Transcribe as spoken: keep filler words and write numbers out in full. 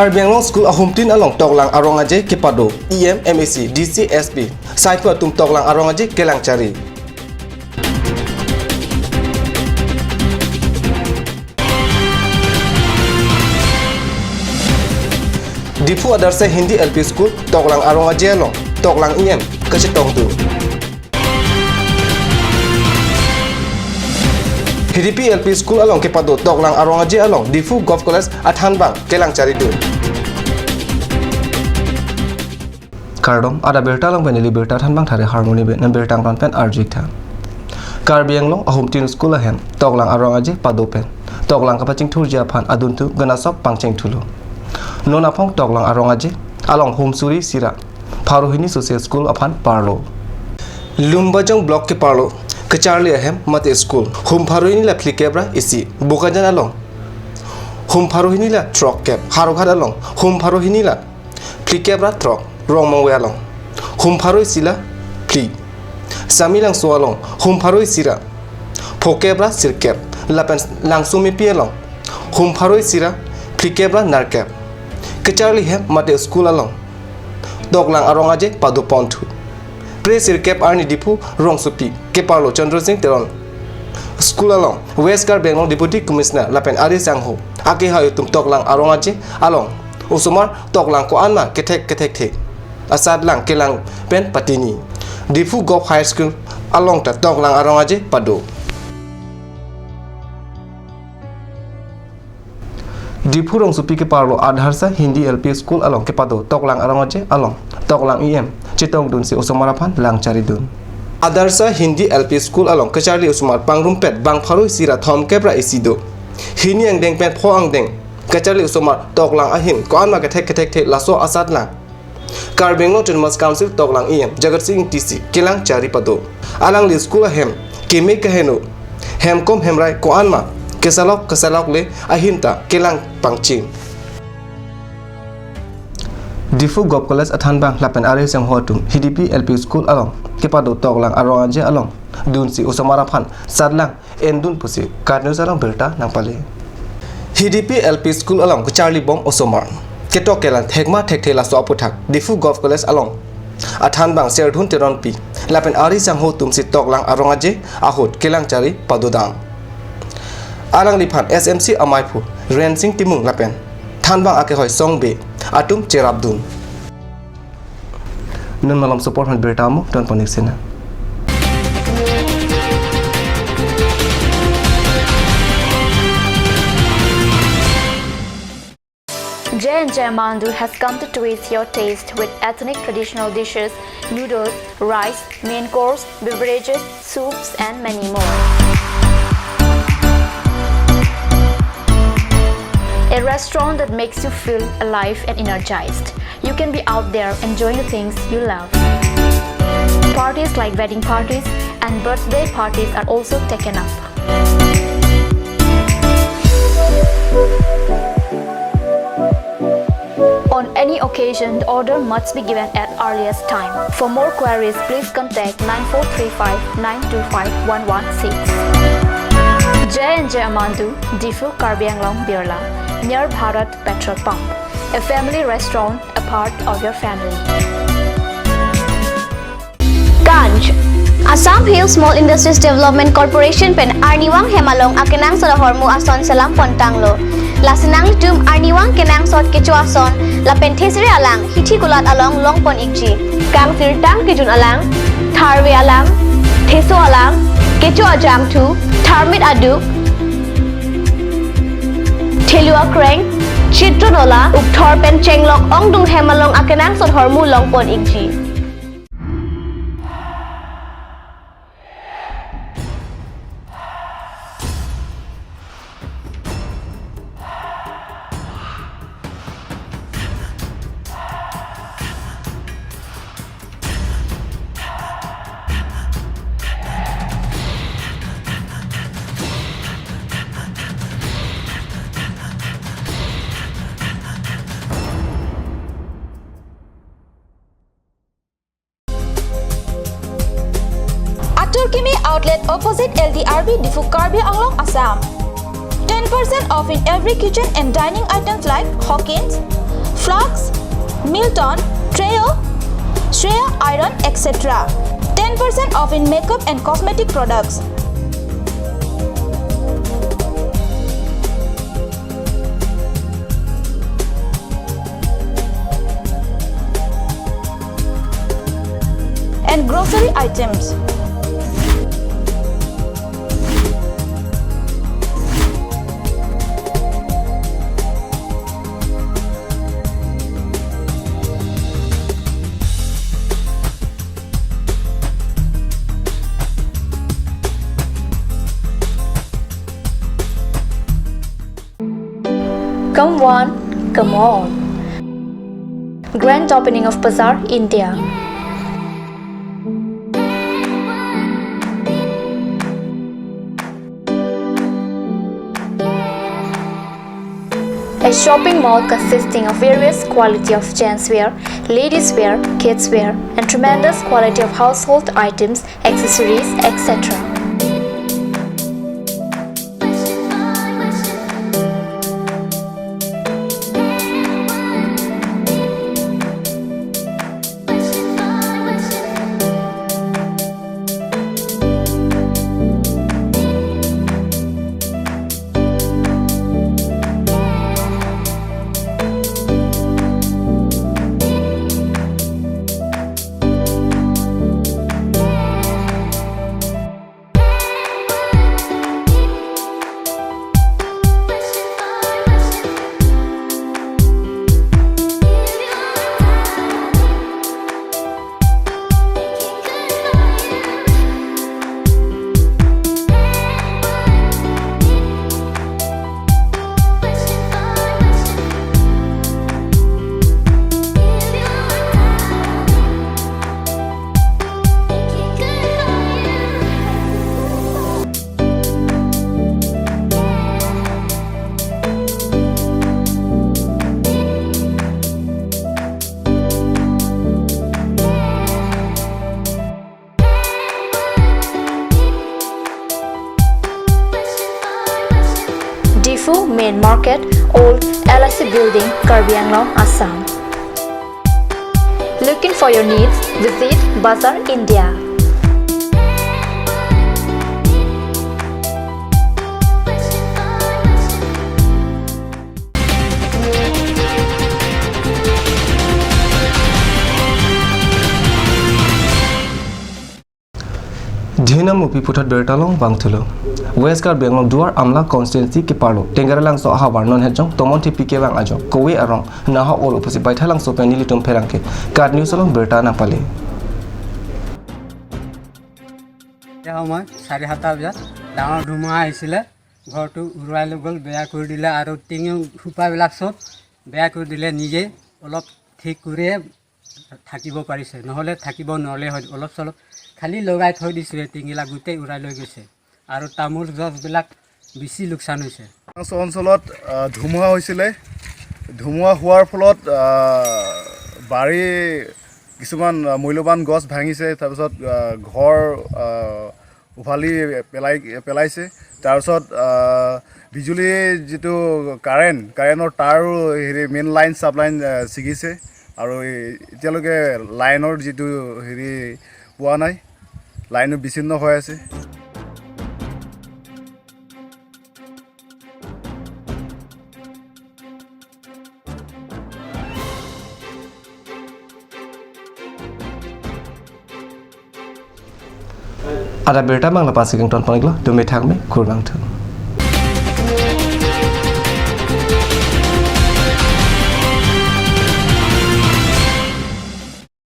Karbi Anglong School ahumtin along toklang arong aje kepado, E M, M A C, D C, S P, saikho atum toklang arong aje kelang chari. Diphu Adarsha Hindi L P School toklang arong aje along toklang E M kachetongdun. Hidipi L P School along kepado toklang arong aje along Diphu Govt College athanbang kelang charidun. Kardom, adap birta along pen neli birta thanbang Thare Harmony Bey, non birta angton pen arju-ik tha. Karbi Anglong ahumtin school ahem toklang arong aje pado pen toklang kapachingthurji aphan adunthu ganasok pangchengthulo. Non aphong toklang arong aje along hum suri isi ra pharo hini sose school aphan parlo. Lumbajong Block keparlo kacharli ahem mate school hum pharo hini la phlikep ra isi, Bokajan along hum pharo hini la throkkep, Howraghat along hum pharo hini la phlikep ra throk, Rongmongve along hum pharo isi la phli, Samelangso along hum pharo isi ra phokep ra sirkep, lapen Langsomepi along hum pharo isi ra phlikep ra nerkep kacharli hem mate school along toklang arong aje padoponthu. Phre sirkep arni Diphu rongsopi keparlo Chandra Sing Teron school along West Karbi Anglong Deputy Commissioner lapen ari sangho akehai atum toklang arong aje along osomar toklang ko-an ma kethek kethekthe asatlang kelang pen patini. Diphu Govt High School along ta toklang arong aje pado. Diphu rongsopi keparlo Adarsha Hindi L P School along kepado toklang arong aje along toklang E M chetongdunsi osomar aphan lang charidun. Adarsha Hindi L P School along kacharli osomar pangrumpet bang pharo isi ra thomkep ra isi do. Hini angdeng pen pho angdeng kacharli osomar toklang ahin ko-an ma kethek kethekthe laso asatlang Karbi Anglong Autonomous Council toklang E M Jagat Sing Engti si kelang chari pado. Alangli school ahem keme keheno, hemkom hemrai ko-an ma kesalok kesalok le ahin ta kelang pangcheng. Diphu Govt College athanbang lapen ari sangho atum Hidipi L P School along kepado toklang arong aje along dunsi osomar aphan satlang endun pusi KAT News along birta nangpale. Hidipi L P School along kacharlibom osomar ketok kelang thekma thekthe laso aputhak Diphu Govt College along athanbang Serdhun Teronpi lapen ari sangho atum si toklang arong aje ahut kelang chari padodam. Alangliphan S M C amaiphu Rensing Timung lapen thanbang akehai Song Bey atum cherapdun. Non malom support han birta mo ton panik sena. J and J Mandu has come to twist your taste with ethnic traditional dishes, noodles, rice, main course, beverages, soups, and many more. A restaurant that makes you feel alive and energized. You can be out there enjoying the things you love. Parties like wedding parties and birthday parties are also taken up. On any occasion, the order must be given at earliest time. For more queries, please contact nine four three five nine two five one one six. J and J Amandu, Diphu, Karbi Anglong, Birla, near Bharat Petrol Pump. A family restaurant, a part of your family. Ganj. Assam Hill Small Industries Development Corporation pen arnivang hem along akenangsot ahormu ason selam pontanglo. Lasi nanglitum arnivang kenangsot kecho ason lapen thesere alang hithi kulat along longpon ikji. Kangsirtang kejun alang, tharve alang, theso alang, kecho ajangthu, tharmit aduk, thelu akreng, chitron ola, ukthor pen chenglok ongdung hem along akenangsot ahormu longpon ikji. Atur Kimi Outlet, opposite L D R B, Diphu, Karbi Anglong, Assam. Ten percent off in every kitchen and dining items like Hawkins, Lux, Milton, Trio, Shreya Iron, et cetera. Ten percent off in makeup and cosmetic products. And grocery items. Come one, come all. Grand opening of Bazaar, India. A shopping mall consisting of various quality of gents wear, ladies wear, kids wear, and tremendous quality of household items, accessories, et cetera. Diphu Main Market, Old L I C Building, Karbi Anglong, Assam. Looking for your needs? Visit Bazaar India. Dhinam mupi puthot birta along vangthulo. West Karbi Anglong Duar Amla constituency keparlo Tenggara Langso ahavar non hetjong Tomon Thepi kevang ajok kove arong nahok olo pusi Baithalangso pen nelitum pherangke KAT News along birta nangpale. এতিয়া সময় চাৰি সাতটা বজাত ডাঙৰ ধুমুহা আহিছিলে, ঘৰটো উৰুৱাই লৈ গ'ল, বেয়া কৰি দিলে আৰু টিঙি সোপাবিলাক চব বেয়া কৰি দিলে। নিজে অলপ ঠিক কৰিয়ে থাকিব পাৰিছে, নহ'লে থাকিব নোৱাৰিলে হয়। অলপ চলপ খালি লগাই থৈ দিছিলে, টিঙিলা গোটেই উৰাই লৈ গৈছে আৰু তামোল গছবিলাক বেছি লোকচান হৈছে। অঞ্চলত, আহ, ধুমুহা হৈছিলে। ধুমুহা হোৱাৰ ফলত, আহ, বাৰী কিছুমান, আহ, মূল্যৱান গছ ভাঙিছে, তাৰপিছত, আহ, ঘৰ, আহ, উভালি পেলাই, পেলাইছে। তাৰপিছত, আহ, বিজুলী যিটো কাৰেণ্ট, কাৰেণ্টৰ তাৰো হেৰি মেইন লাইন, চাব লাইন, আহ, ছিগিছে আৰু এই এতিয়ালৈকে লাইনৰ যিটো হেৰি পোৱা নাই, লাইনো বিচ্ছিন্ন হৈ আছে। Ada birta abang la-an si kangton pon-iklo, dome thakme, kurvangthu.